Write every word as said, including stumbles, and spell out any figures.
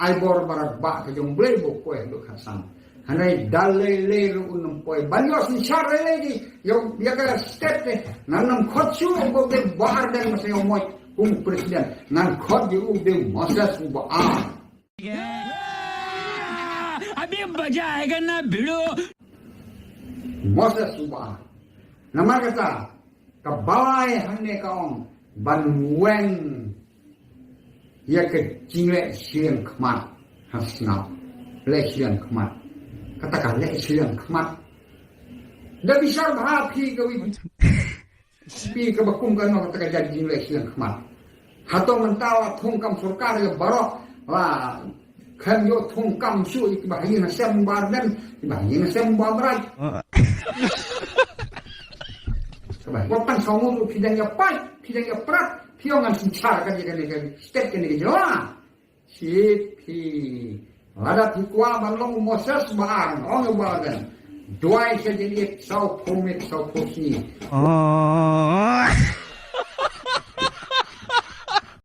Ai bor barak ba ka jong Blei ba poi haduh khatsan. Hangne da lei lei ruh un ym poi. Ban ïoh synshar lei lei di. Ïoh ïa ka state te. Ngan ym khot shuh ba dei Bah Ardent ba sa ïoh moj kum president. Ngan khot ïa u dei Moses u Bah Ar. अभी मजा आएगा ना भिड़ू। Moses u Bah Ar. Namar kata ka Blei hangne ka ong ban weng ïa ka jingleh shiliang khmat. Ha sngap. Leh shiliang khmat. Kata ka leh shiliang khmat. Da bishar bha phi ka wi. Phi kaba kum kano kata ka jait jingleh shiliang khmat. Hato mynta la thung kam sorkar ïa baroh. La khlem ïoh thung kam shuh ïa kiba ha ïing ha sem Bah Ardent, kiba ha ïing ha sem Bah Mrad. Kaba wat pan saw ngut phi dang ïa pait, phi dang ïa prat, phi ong ngan synshar ka ïa kane ka state kane ka jylla. Shi phi. Lada phi kwah ban long Moses Bah Ar, ong ïa Bah Ardent. Duwai sha jingit saw phew miet saw phew sngi.